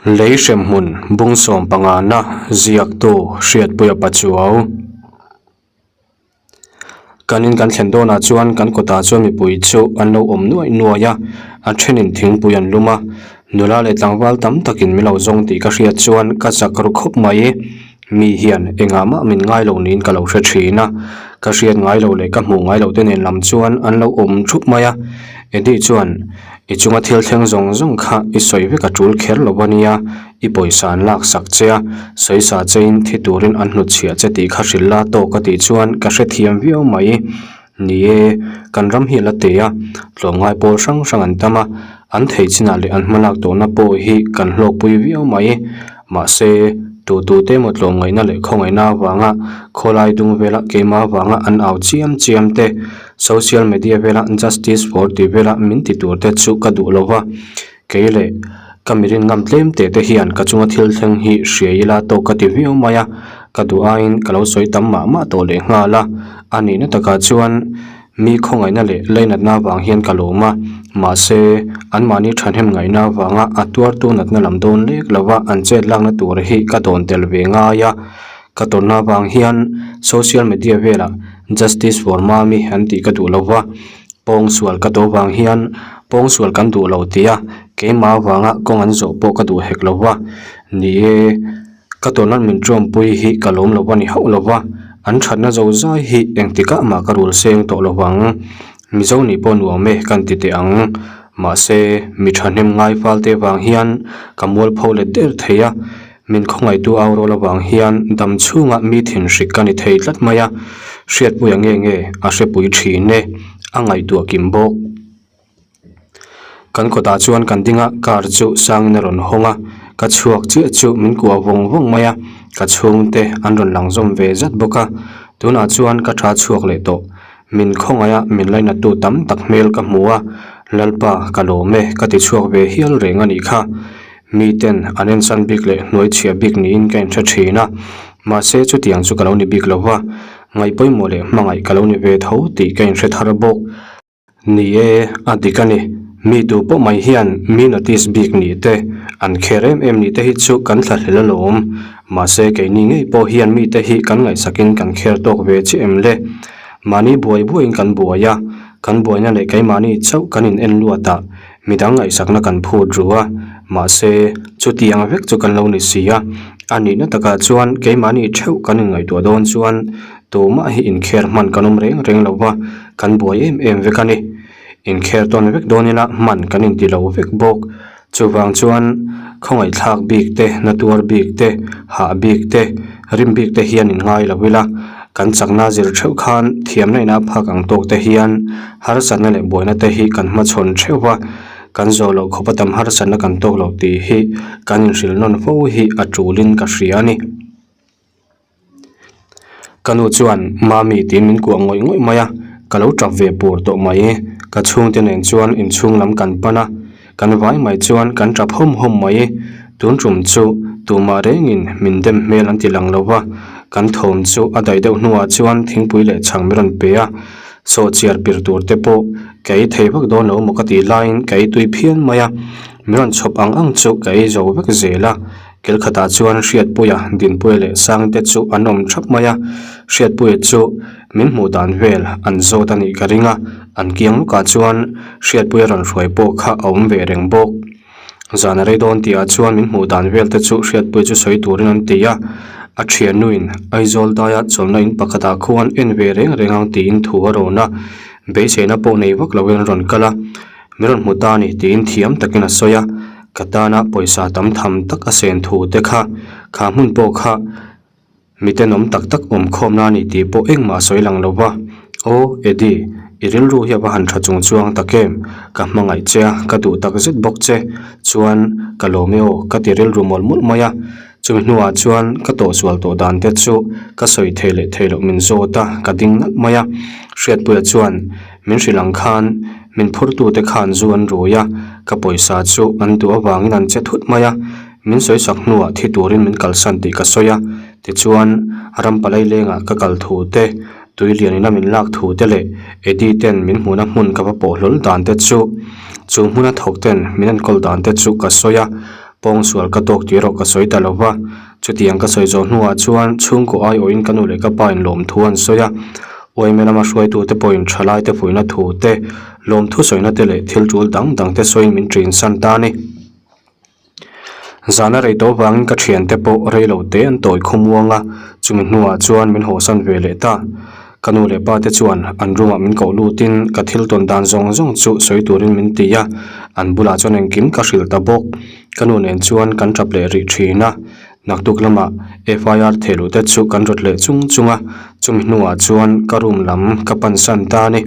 Lei hremhmun bung sawmpangana ziaktu Hriatpuia Pachuau. Kan in kan thlen dawnah chuan kan kawtah chuan mipui chu an lo awm nuaih nuaih a, a thenin thingpui an lum a, nula leh tlangval tam takin min lo zawng tih ka hriat chuan ka chak ru khawp mai. Mi hian engah mah min ngai lo niin ka lo hre thin a, ka hriat ngai lo leh ka hmuh ngai loh te nen lam chuan an lo awm thup mai a. Eddie chuan, I chunga thil thleng zawng zawng kha i sawi vek a tul kher lo a nia, i pawisa an lak sak che a, sawisa chein thi turin an hnutchhiah che tih kha hrilh la tawk a tih chuan ka hrethiam viau mai. Ni e, kan ram hi a la te a, tlawmngai pawl hrang hrang an tam a, an theih chinah leh an hmalak tawhna pawh hi kan hlawkpui viau mai. Mahse, tu tu te emaw tlawmngaihna leh khawngaihna avanga khawlai dung vela keimah avanga an au chiam chiam te, social media vela justice for tih vela min ti tur te chu ka duh lo va, kei leh ka mirin ngam tlem teh te hian ka chunga thil thleng hi hria ila tawk ka ti viau mai a, ka duh aiin ka lo sawi tam mah mah tawh leh nghal a, a nihna takah chuan mi khawngaihna leh leinatna avang hian ka lawm a, mahse anmahni thahnem ngaihna avanga a tuartu natna lam dawn lek lova an chet lakna tur hi ka dawn tel ve ngai a, ka tawnna avang hian social media velah justice for mami an tih ka duh lova. Pawngsual ka duh vang hian pawngsual kan duh lo tia keimah avanga kawng an zawh pawh ka duh hek lo va. Ni e, ka tawrhna min tawmpui hi ka lawm lo va ni hauh lo va, an thatna zo zai hi engtikah mah ka rul seng tawh lo vang. Mizo nih pawh nuam e kan ti teh ang. Mahse, mi thahnem ngai fal te vang hian ka mualpho let der thei a, Min khawngaihtu au rual avang hian dam chhungah mi thinhrik ka ni thei tlat mai a, hriatpuia nge nge a hrepui thin e, a ngaihtuah kim bawk. Kan kawtah chuan kan ding a, car chu sangin a rawn hawng a, ka chhuak chiah chu min kuah vawng vawng mai a, ka chhungte an rawn lang zawm ve zat bawk a, tunah chuan ka tha chhuak leh tawh. Min khawngaih a, min lainattu tam tak hmel ka hmu a, Lalpa ka lawm e ka ti chhuak ve hial reng a nih kha. Miten an ensan bik leh hnuai chhia bik niin ka inhre thin a, mahse chutiang chu ka lo ni bik lo va, ngaih pawimawh leh hmangaih ka lo ni ve tho tih ka inhre thar bawk. Ni e, a dik a ni. Mi tu pawh mai hian mi notice bik nih te, an kher em em nih te hi chu kan thlahlel alawm. Mahse keini ngei pawh hian mite hi kan ngaihsakin kan kher tawk ve chiah em le? Mahni buai buaiin kan buai a, kan buaina leh keimahni chauh kan in en luat a, Midang ngaihsakna kan phut ru a, mahse, chutiang vek chu kan lo ni si a. A nihna takah chuan keimahni theuh kan inngaihtuah dawn chuan tumah hi inkher hman kan awm reng reng lo va, kan buai em em vek a ni. Inkher tawn vek dawn ila hman kan inti lo vek bawk. Chuvang chuan khawngaihthlak bik te, natuar bik te, hah bik te, rim bik te hian inngai lo ila, kan chakna zir theuh khan thiamna ina phak ang tawk te hian harsatna leh buaina te hi kan hmachhawn theuh va, kan zawh loh khawpa tam harsatna kan tawk loh tih hi kan inhrilh nawn fo hi a tulin ka hria a ni. Ka nu chuan Mami tiin min kuah ngawih ngawih mai a, ka lo tap ve pur tawh mai. Ka chhungte nen chuan inchhung lam kan pan a, kan vai mai chuan kan tap hawm hawm mai. Tun tum chu tumah rengin min dem hmel an ti lang lo va, kan thawm chu a daih deuh hnuah chuan thingpui leh chhang min rawn pe a, sawhchiar pir tur te pawh ka ei thei vak dawn lo maw ka tih laiin ka ei tui phian mai a, min rawn chhawp ang ang chu ka ei zo vek zel a, Kelkhatah chuan Hriatpuia, Dinpuia leh Sangte chu an awm thap mai a, Hriatpuia chu min hmuh dan vel an zawt a nih ka ring a, an kiang lukah chuan Hriatpuia rawn hruai pawh kha a awm ve reng bawk. Zan a rei dawn tihah chuan min hmuh dan vel te chu Hriatpuia chu sawi turin an ti a, a thiannuin Aizawl daia chawlhna in pakhatah khuan en ve reng reng ang tiin thu a rawn a, beiseina pawh nei vak loin a rawn kal a, min rawn hmu ta a ni tiin thiam takin a sawi a, ka tana pawisa tam tham tak a sen thu te kha, kha hmun pawh kha Mi tenawm tak tak awm khawmna a ni tih pawh engmah a sawi lang lo va. Aw, Eddie, i rilru hi a va han tha chung chuang tak em? Ka hmangaih che a, ka duh tak zet bawk che. Chuan, ka lawm e aw, ka ti rilru mawlh mawlh mai a. Chumi hnuah chuan ka tawhsual tawh dan te chu ka sawi thei leh thei loh min zawt a, ka ding nalh mai a. Hriatpuia chuan min hrilh ang khan min phurtute khan zu an rui a, ka pawisa chu an duh avangin an che thut mai a. Min sawi sak hnuah thi turin min kalsan tih ka sawi a, tichuan Rampalai lengah ka kal thu te, tui lianina min lak thu te leh Eddie ten min hmuhna hmun ka va pawh hlawl dan te chu, chu hmuna thawk ten min enkawl dan te chu ka sawi a. Pawngsual ka tawk tih erawh ka sawi ta lo va. Chutiang ka sawi zawh hnuah chuan chhungkaw aiawhin ka nu leh ka pa in lawmthu an sawi a. Uaime lama hruaitute pawhin thalaite fuihna thu te, lawmthu sawina te leh thil tul dang dang te sawiin min ṭin san ta a ni. Zana rei tawh vangin ka thiante pawh rei lo te an tawi khawmuang a, chumi hnuah chuan min hawhsan ve leh ta. Ka nu leh pa te chuan an room ah min koh lutin ka thil tawn dan zawng zawng chu sawi turin min ti a, an bulah chuan engkim ka hrilh ta bawk. Ka nu nen chuan kan tap leh rih thin a, naktuk lamah FIR thehluh te chu kan rawt leh chung chung a, chumi hnuah chuan ka room lam ka pansan ta a ni.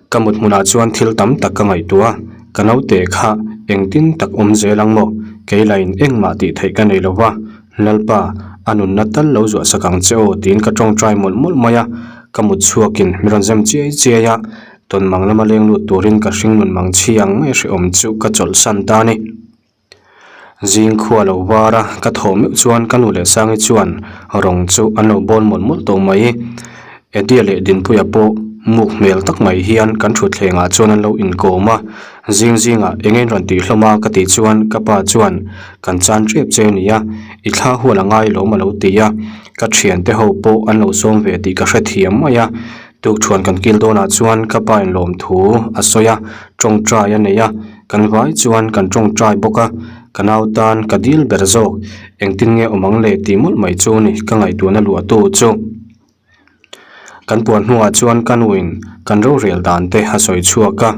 Ka mut hmunah chuan thil tam tak ka ngaihtuah a, ka naute kha engtin tak awm zel ang maw? Kei lain engmah tih theih ka nei lo va, Lalpa, a nunna tal lo zuah sak ang che aw tiin ka tawngtai mawlh mawlh mai a, ka mut chhuakin min rawn zem chiai chiai a, tawn mang lama leng lut turin ka hring nun mang chhi ang mai hrehawm chu ka chawlhsan ta a ni. Zing khua lo var a, ka thawh meuh chuan ka nu leh Sangi chuan rawng chu an lo bawl mawlh mawlh tawh mai. Eddie leh Dinpuia pawh muk hmel tak mai hian kan thutthleng ah chuan an lo inkawm a, zing zingah eng in rawn tih hlawm a ka tih chuan ka pa chuan kan chan tep che nia, i thla hual a ngai lawm a lo ti a, ka thiante ho pawh an lo sawm ve tih ka hrethiam mai a. Tukṭhuan kan kil dawnah chuan ka pa in lawmthu a sawi a, tawngtai a nei a, kan vai chuan kan tawngtai bawk a, ka nau tan ka dil ber zawk, engtin nge awm ang le tih mawlh mai chu ni ka ngaihtuahna luahtu chu. Kan puan hnuah chuan ka nuin kan rorel dan te a sawi chhuak a,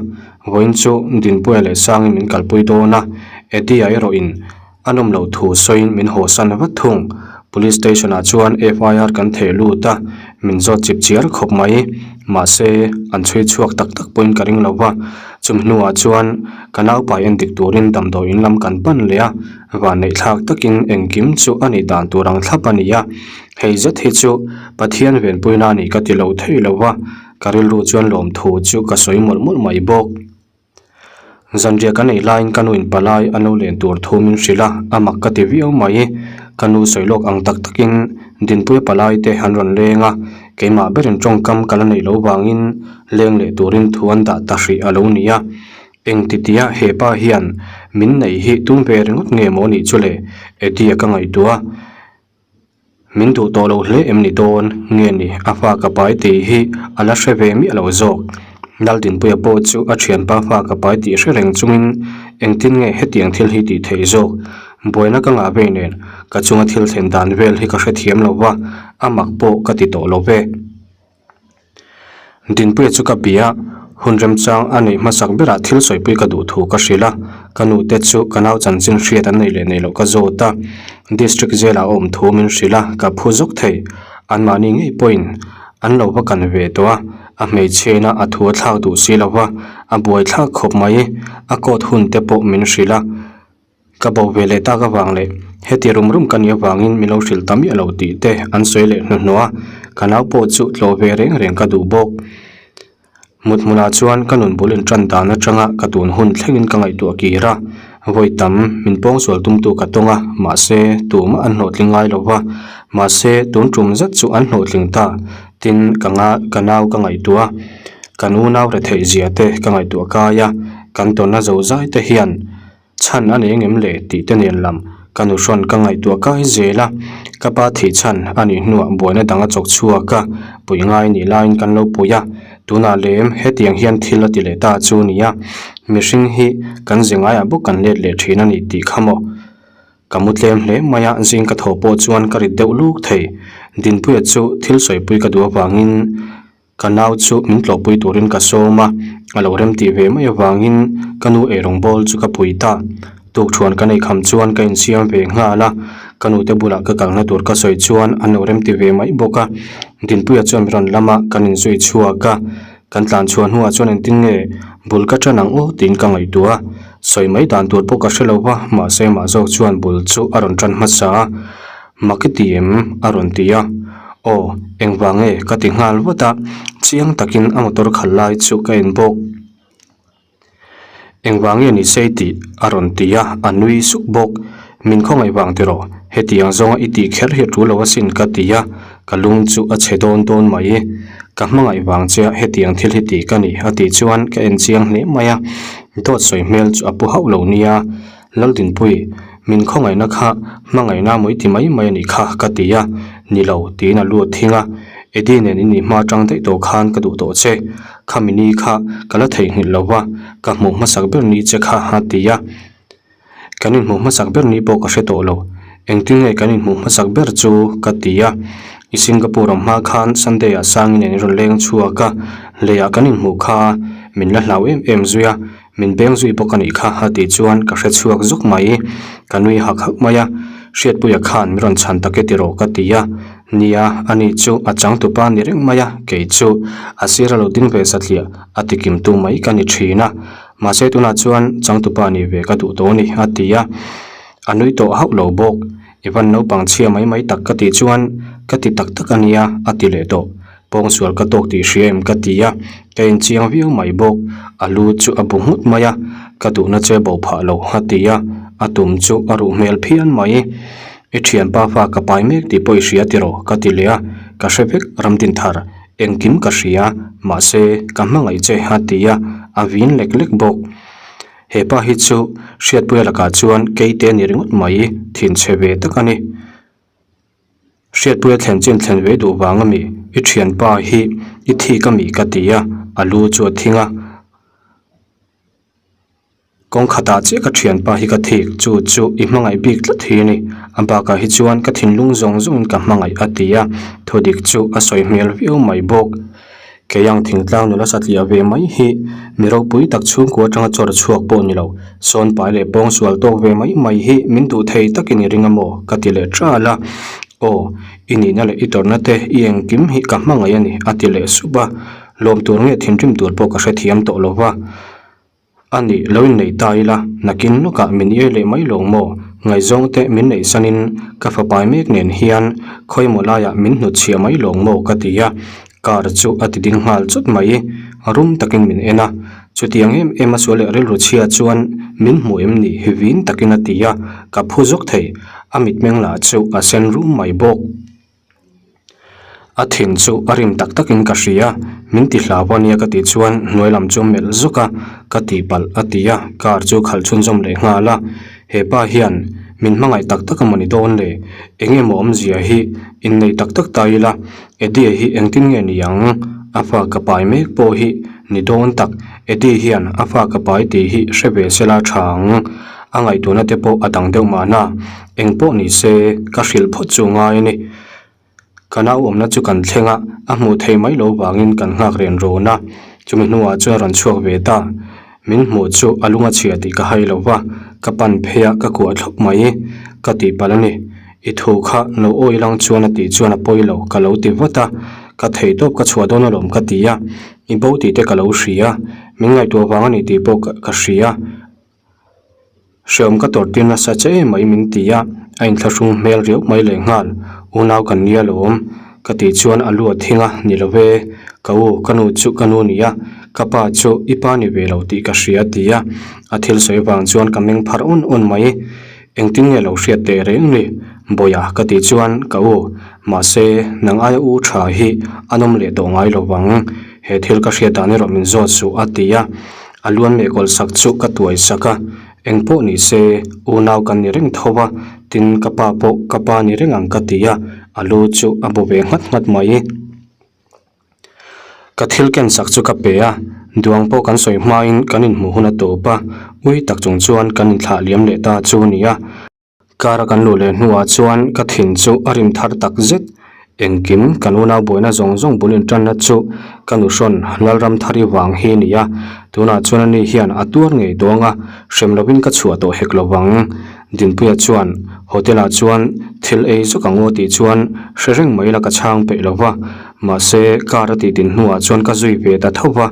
vawiin chu Dinpuia leh Sangin min kalpui dawn a, Eddie-a erawhin A nawm loh thu sawiin min hawsan vat thung. Police station ah chuan FIR kan theh lut a, min zawt chip chiar khawp mai. Mahse, an chhui chhuak tak tak pawhin ka ring lo va. Chumi hnuah chuan ka naupai en dik turin damdawi in lam kan pan leh a, vanneih thlak takin engkim chu a nih dan tur ang thlap a ni a. Hei zet hi chu Pathian venpuina a nih ka ti lo thei lo va, ka rilru chuan lawmthu chu ka sawi mawlh mawlh mai bawk. Zanriah kan ei laiin ka nu in palai a lo len tur thu min hrilh a, a mak ka ti viau mai. Ka nu sawi lawk ang tak takin Dinpuia palai te an rawn leng a, keimah berin tawngkam ka la neih loh vangin leng leh turin thu an dah ta hrih a lo ni a. Eng titia he pa hian min neih hi tum ve ringawt nge maw nih chu le? Eddie-a ka ngaihtuah a. Min duh tawh lo hle em ni dawn nge ni a fa ka pai tih hi a la hre ve miah lo zawk. Laldinpuia pawh chu a thianpa fa ka pai tih hre reng chungin engtin nge hetiang thil hi tih theih zawk. Buaina ka ngah vei nen ka chunga thil thlen dan vel hi ka hrethiam lo va, a mak pawh ka ti tawh lo ve. Dinpuia chu ka bia a, hun remchang a neih hmasak berah thil sawipui ka duh thu ka hrilh a, ka nute chu ka nau chanchin hriat an neih leh neih loh ka zawt a, District Jail ah a awm thu min hrilh a, ka phu zawk thei. Anmahni ngei pawhin an lo va kan ve tawh a, a hmeichhiaina a thu a thlak duh si lo va, a buaithlak khawp mai, a court hun te pawh min hrilh a. Ka bo ve leh tak avang leh heti rum rum ka nih avangin min lo hrilh ta miah lo tih te an sawi leh hnuhnawh a, ka nau pawh chu tlawh ve reng reng ka duh bawk. Mut hmunah chuan ka nun bul intan dan atanga ka tun hun thlengin ka ngaihtuah kir a, vawi tam min pawngsual tumtu ka tawng a, mahse tumah an hlawhtling ngai lo va, mahse tun tum zet chu an hlawhtling ta, tin ka nga ka nau ka ngaihtuah a, kan unau retheih zia te ka ngaihtuah kai a, kan tawnna zozai te hian. Chhan a nei ngem le tih te nen lam ka nu hrawn ka ngaihtuah kai zel a, ka pa thih chhan a nih hnuah buaina dang a chawk chhuak a, puih ngai nih laiin kan lo pui a, tunah lem hetiang hian thil a ti leh ta chu nia, mihring hi kan ze ngaiah bawk kan let leh thin a ni tih kha maw. Ka mu tlem hle mai a, zing ka thaw pawh chuan ka rit deuh luk thei, Dinpuia chu thil sawipui ka duh avangin, Ka nau chu min tlawhpui turin ka sawm a, a lo rem tih ve mai avangin ka nu eirawng bawl chu ka pui ta. Tukṭhuan ka neih kham chuan ka insiam ve nghal a, ka nute bulah ka kalna tur ka sawi chuan an lo rem ti ve mai bawk a. Dinpuia chuan mi rawn lama kan inzui chhuak a, kan tlan chhuah hnuah chuan engtin nge bul ka ṭan ang aw tiin ka ngaihtuah a, sawi mai dan tur pawh ka hre lo va, mahse mah zawk chuan bul chu a rawn ṭan hmasa a. Mak i ti em? a rawn ti a. Aw, engvang nge? ka ti nghal vat a, chiang takin a motor khalh lai chu ka en bawk. Engvang nge ni sei tih? a rawn ti a, a nui suk bawk. Min khawngaih vang tiraw? Hetiang zawnga i tih kher hi a tul lo asin ka ti a, ka lung chu a chhe dawn dawn mai. Ka hmangaih vang che a hetiang thil hi ti ka ni a tih chuan ka en chiang hle mai a. Dawt sawi hmel chu a pu hauh lo nia, Laldinpui, min khawngaihna kha hmangaihna mawi ti mai mai a nih kha ka ti a, ni lo tiin a lut thing a, Eddie nen in nih hma atang daih tawh khan ka duh tawh che, khami ni kha ka la theihnghilh lo va, ka hmuh hmasak ber ni che kha a ti a. Kan inhmuh hmasak ber ni pawh ka hre tawh lo. Engtin nge kan inhmuh hmasak ber chu ka ti a. I Singapore ang hma khan Sunday ah Sangin in rawn leng chhuak a, leiah kan inhmuh kha min la hlau em em zui a, min beng zui bawk a nih kha a tih chuan ka hre chhuak zuk mai. Ka nui hak hak mai a, Hriatpuia khan min rawn chhan tak e tiraw ka ti a. Nia, ani chu a changtupa ni reng mai a, kei chu a sir a lo ding ve satliah a tikimtu mai ka ni thin a. Mahse tunah chuan changtupa nih ve ka duh tawh a ni, a ti a. A nui tawh hauh lo bawk. I van naupang chhia mai mai tak ka tih chuan ka ti tak tak a nia, a ti leh tawh. Pawngsual ka tawk tih hria em ka ti a, ka inchiang viau mai bawk. A lu chu a bu nghut mai a, ka duhna che bo phah lo, a ti a. A tum chu a ruh hmel phian mai. I thianpa fa ka pai mek tih pawh i hria tiraw? ka ti leh a, ka hre vek Ramdinthar. Engkim ka hria, mahse ka hmangaih che a ti a, a vin lek lek bawk. He pa hi chu Hriatpuia lakah chuan keite a ni ringawt mai, thinchhe ve tak a ni. Hriatpuia thlen chin thlen ve duh vang a mi, i thianpa hi i thik a mi ka ti a, a lu chu a thing a. Kawng khatah chiah ka thianpa hi ka thik, chu chu i hmangaih bik tlat hi a ni. A bakah hi chuan ka thinlung zawng zawngin ka hmangaih a ti a, thudik chu a sawi hmel viau mai bawk. Kei ang thingtlang nula satliah ve mai hi mi ropui tak chhungkua atanga chawr chhuak pawh ni lo, sawn pai leh pawng sual tawk ve mai mai hi min duh thei takin i ring a maw? ka ti leh ṭal a. Aw, i nihna leh i tawrhna te i engkim hi ka hmangaih a ni a ti leh sup a, lawm tur nge thinrim tur pawh ka hrethiam tawh lo va. A nih, lo innei ta ila, nakin lawkah min iai leh mai lawng maw? Ngaihzawng te min neih sanin ka fapai mek nen hian khawimaw laiah min hnutchhiah mai lawng maw ka ti a, car chu a ti ding nghal chawt mai. Rum takin min en a, chutiang em em a sual leh rilru chhia chuan min hmu em ni hi vin takin a ti a, ka phu zawk thei. A mitmeng lah chu a sen rum mai bawk. A thin chu a rim tak takin ka hria, min ti hlau a nia ka tih chuan hnuai lam chu melh zuk a, ka tihpalh a ti a, car chu khalh chhunzawm leh nghal a, he pa hian min hmangaih tak tak a mawni dawn le, eng emaw awmzia hi inneih tak tak ta ila, Eddie hi engtin nge ni ang, a fa ka pai mek pawh hi ni dawn tak, Eddie hian a fa ka pai tih hi hre ve sela tha ang, a ngaihtuahna te pawh a dang deuh mahna. Eng pawh ni se, ka hrilh phawt chu ngai a ni. Ka nau awmna chu kan thleng a, a hmuh thei mai lo vangin kan nghak rian rawn a. Chumi hnuah chuan a rawn chhuak ve ta. Min hmuh chu a lung a chhia tih ka hai lo va, ka pan phei a, ka kuah thlawp mai. Ka tihpalh a ni. I thu kha lo awi lang chuan a tih chuan a pawi lo, ka lo ti vat a. Ka theihtawp ka chhuah dawn alawm ka ti a. I bo tih te ka lo hria. Min ngaihtuah vang a ni tih pawh ka hria. Hreawm ka tawrh tir nasa che em mai min ti a, a inthlahrung hmel riau mai leh nghal. Unau kan nia lo awm ka tih chuan a lu a thing a, ni lo ve, ka u, ka nu chu ka nu nia, ka pa chu i pa ni ve lo tih ka hria a ti a, a thil sawi vang chuan ka meng phar awn awn mai. Engtin nge lo hriat teh reng ni? Bawiha ka tih chuan ka u, mahse nang aia u tha hi an awm leh tawh ngai lo vang, he thil ka hriat dan erawh min zawt suh a ti a. A luan meh kawlh sak chu ka tuai sak a, eng pawh ni se unau kan ni reng tho a, tin ka pa pawh ka pa ni reng ang ka ti a, a lu chu a bu ve nghat nghat mai. Ka thil ken sak chu ka pe a, duang pawh kan sawi hmain kan inhmuh hun a tawp a, ui tak chung chuan kan inthlah liam leh ta chu a ni a. Car a kan luh leh hnuah chuan ka thin chu a rim thar tak zet. Engkim kan unau buaina zawng zawng bul intanna chu ka nuhrawn Lalramthari vang hi a ni a, tunah chuan ani hian a tuar ngei dawn a, hrem lovin ka chhuah tawh hek lovang. Dinpuia chuan hotel ah chuan thil ei zawk ang aw tih chuan hre reng mai la ka chhang peih lo va, mahse car a tih din hnuah chuan ka zui ve ta tho va,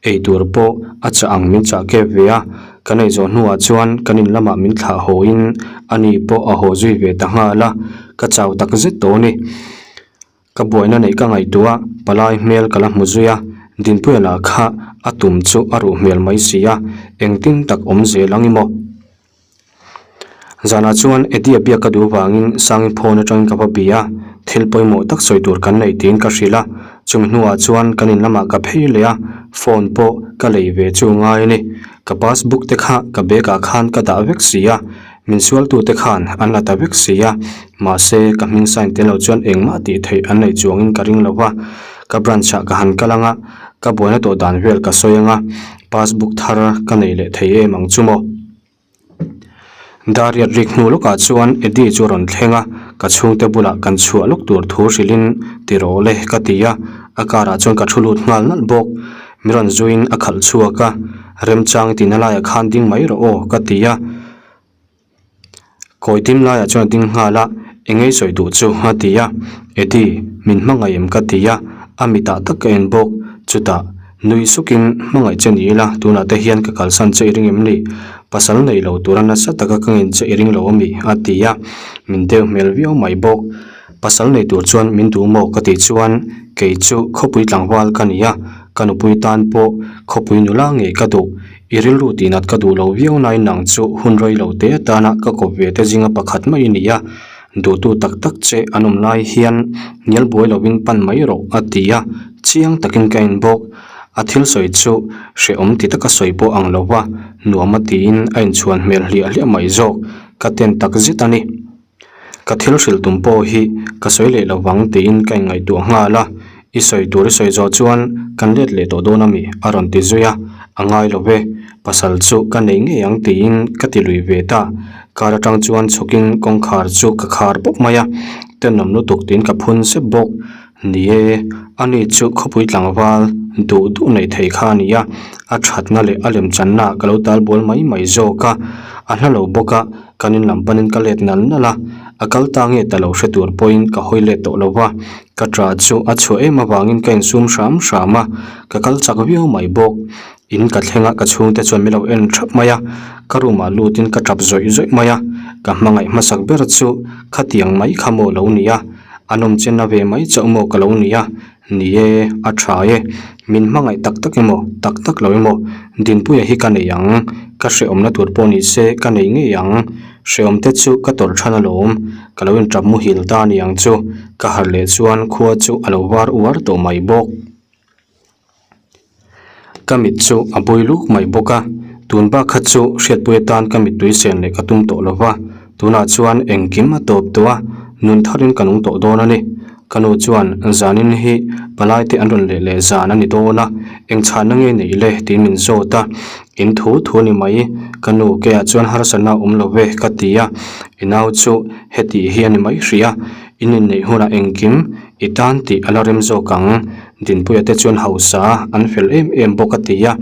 ei tur pawh a chah ang min chah kep ve a. Kan ei zawh hnuah chuan kan in lamah min thlah haw in ani pawh a haw zui ve ta nghal a, ka chau tak zet tawh a ni. Ka buaina neih ka ngaihtuah a, palai hmel ka la hmu zui a, Dinpuia lah kha a tum chu a ruh hmel mai si a, engtin tak awm zel ang i maw? Zanah chuan Eddie-a biak ka duh vangin Sangi phone atangin ka va bia a, thil pawimawh tak sawi tur kan nei tiin ka hrilh a, chumi hnuah chuan kan in lamah ka phei leh a, phone pawh ka lei ve chu ngai a ni. Ka passbook te kha ka bag ah khan ka dah vek si a, min sualtu te khan an la ta vek si a, mahse ka hming sign tel lo chuan engmah tih theih an neih chuangin ka ring lo va, ka branch ah ka han kal anga, ka buaina tawh dan vel ka sawi anga, passbook thar ka nei leh thei em ang chu maw. Dariat rik hnu lawkah chuan Eddie chu a rawn thleng a, ka chhungte bulah kan chhuah lawk tur thu hrilhin ti rawh le ka ti a, a car ah chuan ka thu lut nghal nalh bawk. Mi rawn zuiin a khalh chhuak a, remchang tina laiah khan ding mai rawh aw ka ti a. Kawi dim laiah chuan a ding nghal a, eng ei sawi duh chu a ti a, Eddie min hmangaih em ka ti a, a mitah tak ka en bawk, chutah nui sukin hmangaih che ni ila tunah te hian ka kalsan che i ring em ni? Pasal nei lo tura nasa taka ka ngin che i ring lo ami? a ti a, min deuh hmel viau mai bawk. Pasal nei tur chuan min duh maw ka tih chuan kei chu khawpui tlangval ka ni a, ka nupui tan pawh khawpui nula ngei ka duh. I rilru tihnat ka duh lo viau nain nang chu hun rei lo te atana ka kawp ve te zinga pakhat mai i ni a, duhtu tak tak che an awm lai hian hnial buai lovin pan mai rawh a ti a, chiang takin ka en bawk. A thil sawi chu hrehawm ti taka sawi pawh ang lo va, nuam a tiin a inchhuan hmel hliah hliah mai zawk. Ka ten tak zet a ni. Ka thil hrilh tum pawh hi ka sawi leh lo vang tiin ka inngaihtuah nghal a, I sawi tur i sawi zawh chuan kan let leh tawh dawn ami? a rawn ti zui a, A ngai lo ve, pasal chu ka nei ngei ang tiin ka ti lui ve ta. Car atang chuan chhawkin kawngkhar chu ka khar pawp mai a, tenawm lutuk tiin ka phun sep bawk. Ni e, ani chu khawpui tlangval duh duh neih thei kha a ni a, a thatna leh a lemchanna ka lo tal bual mai mai zawk a, a hla lo bawk a, Kan in lam panin ka let nal nal a, a kal ta nge ta lo hre tur pawhin ka hawi let tawh lo va, ka ṭah chu a chhuah em avangin ka insum hram hram a, ka kal chak viau mai bawk. In ka thleng a, ka chhungte chuan min lo en ṭhap mai a, ka room ah lutin ka ṭap zawih zawih mai a, ka hmangaih hmasak ber chu khatiang mai kha maw lo ni a, a nawmchenna ve mai chauh maw ka lo ni a, Ni e, a tha e. Min hmangaih tak tak emaw, tak tak lo emaw, Dinpuia hi ka nei ang. Ka hrehawmna tur pawh ni se ka nei ngei ang. Hrehawm te chu ka tawrh than alawm. Ka lo inṭap muhil ta a ni ang chu. Ka harh leh chuan khua chu a lo var uar tawh mai bawk. Ka mit chu a bui luk mai bawk a, tun bak kha chu hriatpui atan ka mittui sen leh ka tum tawh lo va, tunah chuan engkim a tawp tawh a, nun tharin ka nung tawh dawn a ni. Ka nu chuan zanin hi palai te an rawn leh leh zan a ni dawn a, eng chhanna nge neih le tiin min zawt a, in thu thu a ni mai, ka nu keiah chuan harsatna a awm lo ve ka ti a, i nau chu heti hi a ni mai hrih a, in inneih hunah engkim I tan tih a la rem zawk ang. Dinpuia te chuan hausa an fel em em bawk a ti a,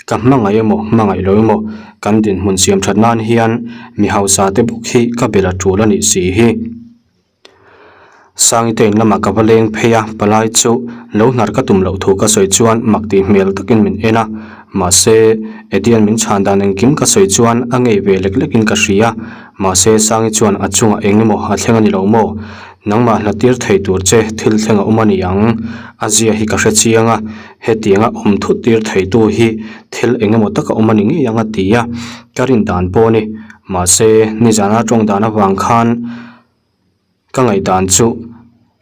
ka hmangaih emaw hmangaih lo emaw kan dinhmun siam that nan hian mi hausa te bawk hi ka bel a tul a nih si hi. Sangite in lamah ka va leng phei a, palai chu lo hnar ka tum loh thu ka sawi chuan mak tih hmel takin min en a, mahse Edian min chhan dan engkim ka sawi chuan a ngei ve lek lekin ka hria, mahse Sangi chuan a chungah eng emaw a thleng a ni lo maw? Nangmah hla tir thei tur che thil thleng a awm a ni ang. A zia hi ka hre chiang a, hetianga awm thut tir theitu hi thil eng emaw taka awm a ni ngei ang a ti a, ka rin dan pawh a ni. Mahse, nizana tawng dan avang khan ka ngaihdan chu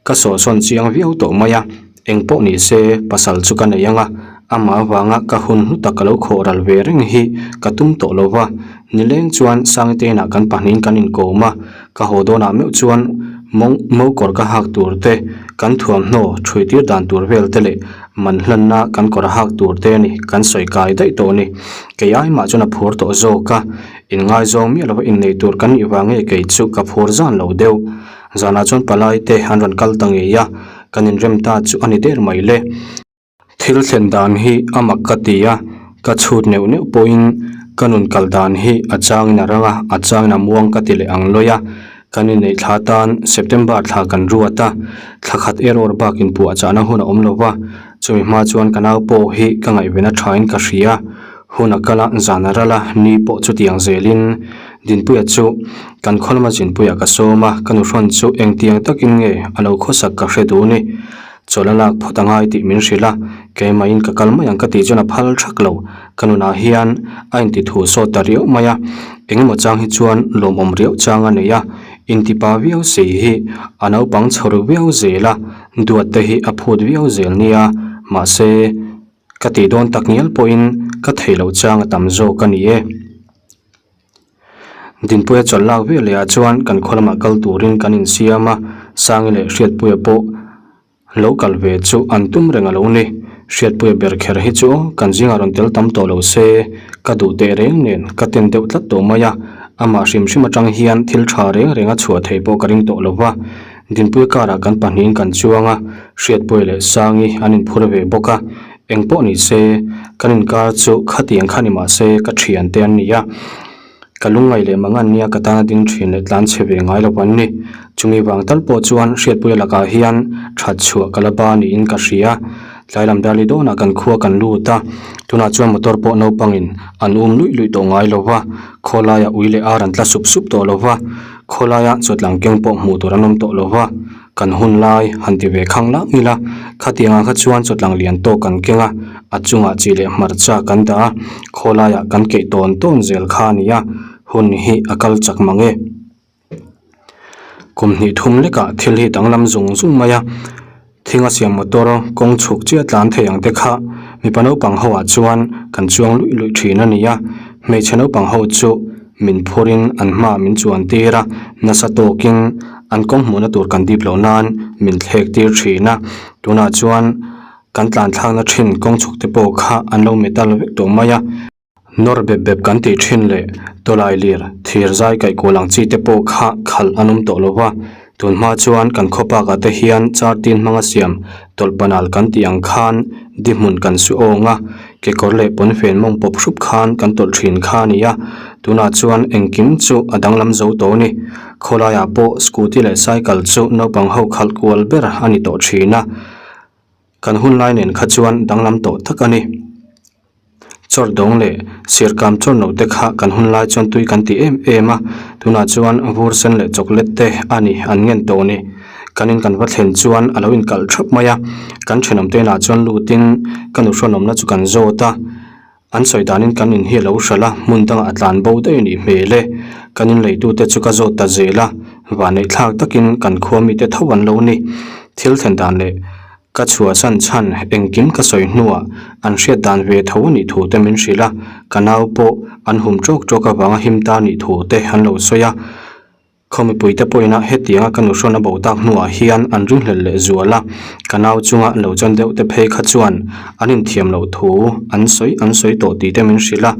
ka sawhsawn chiang viau tawh mai a, eng pawh ni se pasal chu ka nei ang a, amah avanga ka hun hlu tak ka lo khawh ral ve reng hi ka tum tawh lo va. Nileng chuan Sangte inah kan pahnihin kan inkawm a, Ka haw dawnah meuh chuan mawng mokawr ka hak tur te, kan thuamhnaw ṭhui tir dan tur vel te leh man hlanna kan kawr a hak tur te a ni, kan sawi kai daih tawh a ni. Kei ai mah chuan a phur tawh zawk a, inngaizawng miah lova innei tur kan nih vang nge kei chu ka phur zan lo deuh. Zanah chuan palai te an rawn kal ta ngei a, kan inrem ta chu a ni der mai le. Thil thlen dan hi a mak ka ti a, ka chhut neuh neuh pawhin ka nun kal dan hi a changin a rang a, a changin a muang ka ti leh ang lawi a. Kan inneih thla tan September thla kan ruat a, thla khat erawh bakin puahchahna hun a awm lo va, chumi hma chuan ka nau pawh hi ka ngaihven a thain ka hria. Hun a kal a, zan a ral a, ni pawh chutiang zelin Dinpuia chu kan khaw lama zinpuiah ka sawm a, ka nuhrawn chu engtiang takin nge a lo khawsak ka hre duh ni. Chawlh a lak phawt a ngai tih min hrilh a, keimahin ka kal mai ang ka tih chuan a phal thak lo. Ka nunah hian a inti thu sawt ta riauh mai a, engemaw chang hi chuan lawmawm riauh chang a nei a, inti pa viau si hi a naupang chhawr viau zel a, duat te hi a phut viau zel nia, mahse. Ka tih dawn tak ngial pawhin ka theih loh chang a tam zawk a ni e. Dinpuia chawlh lak viau leh ah chuan kan khaw lamah kal turin kan insiam a, Sangi leh Hriatpuia pawh lo kal ve chu an tum reng a lo ni. Hriatpuia ber kher hi chu kan zingah rawn tel tam tawh lo se, ka duh teh reng nen ka ten deuh tlat tawh mai a, amah hrim hrim atang hian thil tha reng reng a chhuah thei pawh ka ring tawh lo va. Dinpuia karah kan pahnihin kan chuang a, Hriatpuia leh Sangi an inphur ve bawk a, Eng pawh ni se, kan inkar chu khatiang kha ni mah se ka thiante an ni a. Ka lungngaih leh mang an nia ka tana ding thin leh tlan chhe ve ngai lo an ni. Chumi vang tal pawh chuan Hriatpuia lakah hian that chhuah ka la ba niin ka hria. Tlai lam darli dawnah kan khua kan lut a, tunah chuan motor pawh naupangin an um luih luih tawh ngai lo va, khawlaiah ui leh ar an tla sup sup tawh lo va, khawlaia chawtlang keng pawh hmuh tur an awm tawh lo va. Kan hun lai han ti ve khang lak ila, khatiang ah kha chuan chawtlang lian tawk kan keng a, a chungah chi leh hmarcha kan dah a, khawlaiah kan keih tawn tawn zel kha a ni a, hun hi a kal chak mang e. Kum hnih thum lekah thil hi danglam zung zung mai a, thinga siam motor kawng chhuk chiah tlan thei ang te kha mipa naupang ho ah chuan kan chuang luih luih thin a ni a, hmeichhe naupang ho chu Min phurin an hmaah min chuan tir a, nasa tawkin an kawng hmuhna tur kan dip loh nan min thlek tir thin a. Tunah chuan kan tlan thlakna thin kawng chhuk te pawh kha an lo metal vek tawh mai a. Nawr bep bep kan tih thin leh tawlai lir thir zai kaih kual ang chi te pawh kha khalh an awm tawh lo va. Tun hma chuan kan khaw pakah te hian char tin hmanga siam tawlh panal kan tih ang khan di hmun kan su awng a, kekawr leh pawnfen mawng pawp hrup khan kan tawlh thin kha a ni a, tunah chuan engkim chu a danglam zo tawh a ni. Khawlaiah pawh scooty leh cycle chu naupang ho khalh kual ber a ni tawh thin a, kan hun lai nen kha chuan danglam tawh tak a ni. Chawr dawng leh sirkam chawr no te kha kan hun lai chuan tui kan ti em em a, tunah chuan vur sen leh chocolate te a ni an ngen tawh ni. Kan in kan va thlen chuan a lo inkalh thap mai a, kan thenawm te inah chuan lutin ka nuhrawnawmna chu kan zawt a, an sawi danin kan in hi a lo hralh a, hmun dangah a tlan bo daih a nih hmel e. Kan in leitute chu ka zawt ta zel a, vanneih thlak takin kan khua mite tho an lo ni. Thil thlen dan leh. Ka chhuahsan chhan engkim ka sawi hnuah an hriat dan ve tho a nih thu te min hrilh a, ka nau pawh an hum tawk tawk avanga him ta nih thu te an lo sawi a. Khaw mipuite pawhin a hetianga ka nuhrawn a bo tak hnuah hian an ringhlel leh zual a, ka nau chunga lo chan deuh te phei kha chuan an inthiam loh thu an sawi an sawi tawh tih te min hrilh a.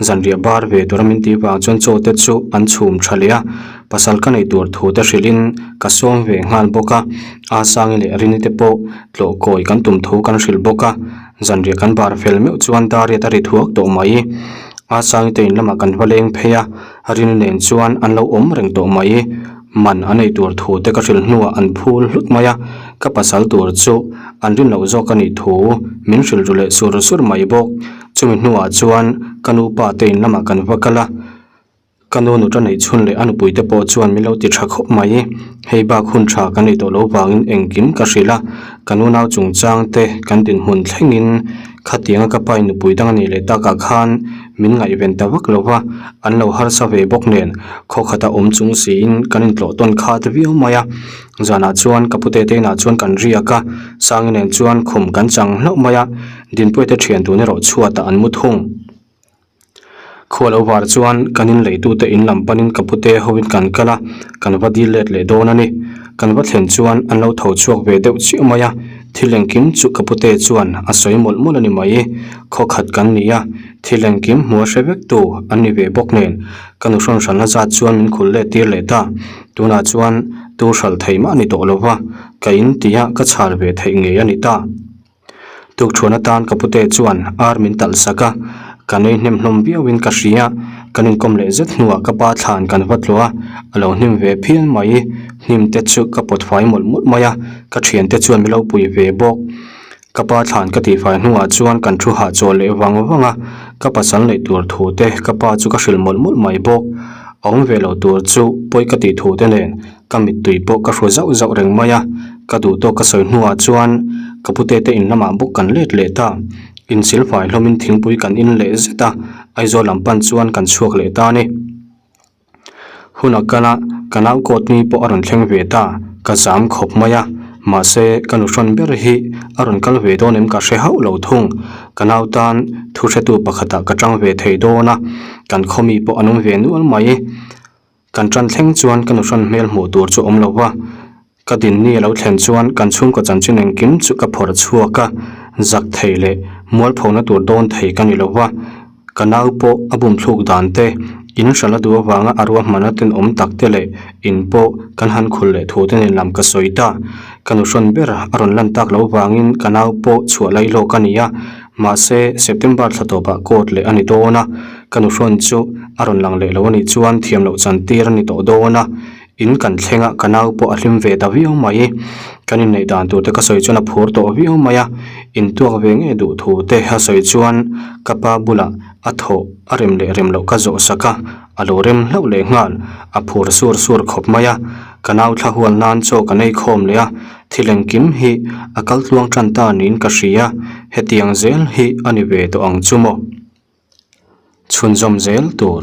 Zanriah bar ve tura min tih vang chuan chaw te chu an chhum tha leh a, pasal ka nei tur thu te hrilhin ka sawm ve nghal bawk a, Asangi leh Rini te pawh tlawh kawi kan tum thu kan hrilh bawk a, zanriah kan bar fel meuh chuan Dariat a ri thuak tawh mai. Asangi te in lamah kan va leng phei a, Rini nen chuan an lo awm reng tawh mai. Man a nei tur thu te ka hrilh hnuah an phul hlut mai a, ka pasal tur chu an rin loh zawk a nih thu min hrilh ru leh sur sur mai bawk. Chumi hnuah chuan ka nu pa te in lamah kan va kal a, ka nu nuta neih chhun leh a nupui te pawh chuan min lo ti tha khawp mai. Hei bak hun tha kan nei tawh lo vangin engkim ka hrilh a, ka nu nau chungchang te kan dinhmun thlengin khatianga ka pa in nupui dang a nih leh takah khan min ngaihven ta vak lo va, an lo harsa ve bawk nen khaw khata awm chung siin kan intlawh tawn khat viau mai a. Zanah chuan ka pute te inah chuan kan riak a, Sangi nen chuan khum kan chang hlauh mai a. Dinpuite thian tun erawh chhuatah an mu thung. Khua lo var chuan kan in leitute in lam panin ka pute hoin kan kal a, kan va dil let leh dawn a ni. Kan va thlen chuan an lo tho chhuak ve deuh chiah mai a, thil engkim chu ka pute chuan a sawi mawlh mawlh a ni mai. Khaw khat kan ni a, thil engkim hmu a hre vek tu an ni ve bawk nen ka nu hrawn hranna zat chuan min khul let tir leh ta. Tunah chuan tu hralh thei mah a ni tawh lo va, ka in tia ka chhal ve theih ngei a ni ta. Tukṭhuan atan ka pute chuan ar min talh sak a, ka nei hnem hlawm viauin ka hria. Kan inkawm leh zet hnuah ka pa thlan kan va tluah a, a lo hnim ve phian mai. Hnim te chu ka pawt fai mawlh mawlh mai a, ka ṭhiante chuan min lo pui ve bawk. Ka pa thlan ka tihfai hnuah chuan kan thu hahchawl leh vang vang a, ka pasal neih tur thu te ka pa chu ka hrilh mawlh mawlh mai bawk. A awm ve lo tur chu pawi ka tih thu te nen Ka mittui pawh ka hru zauh zauh reng mai a, ka duh tawk ka sawi hnuah chuan ka pute te in lamah bawk kan let leh ta. Insilfai hlawmin thingpui kan in leh zet a, Aizawl lam pan chuan kan chhuak leh ta a ni. Hun a kal a, ka nau kawt ni pawh a rawn thleng ve ta, ka zam khawp mai a. Mahse, ka nu hrawn ber hi a rawn kal ve dawn em ka hre hauh lo thung. Ka nau tan thu hretu pakhatah ka tang ve thei dawn a, kan khaw mi pawh an awm ve nual mai. Kan tan thleng chuan ka nu hrawn hmel hmuh tur chu awm lo va, ka dinni a lo thlen chuan kan chhungkaw chanchin engkim chu ka phawrh chhuak a, zak thei leh mualphona tur dawn thei ka ni lo va. Ka nau pawh a bum thluk dan te, in hralh a duh avanga a ruahmanna tenawm tak te leh in pawh kan han khul leh thu te nen lam ka sawi ta. Ka nu hrawn ber a rawn lan tak loh vangin ka nau pawh chhuah lai lawk a ni a, mahse September thla tawpah court leh a ni dawn a, ka nu hrawn chu a rawn lang leh lo a nih chuan thiam loh chan tir a ni tawh dawn a. In kan thleng a, ka nau pawh a hlim ve ta viau mai. Kan inneih dan tur te ka sawi chuan a phur tawh viau mai a, intuak ve ngei duh thu te a sawi chuan ka pa bulah a thawh a rem leh rem loh ka zawh sak a, a lo rem hlauh leh nghal. A phur sur sur khawp mai a, ka nau thla hual nan chaw ka nei khawm leh a, thil engkim hi a kal tluang tan ta niin ka hria, hetiang zel hi a ni ve tawh ang chu maw. Chhunzawm zel tur.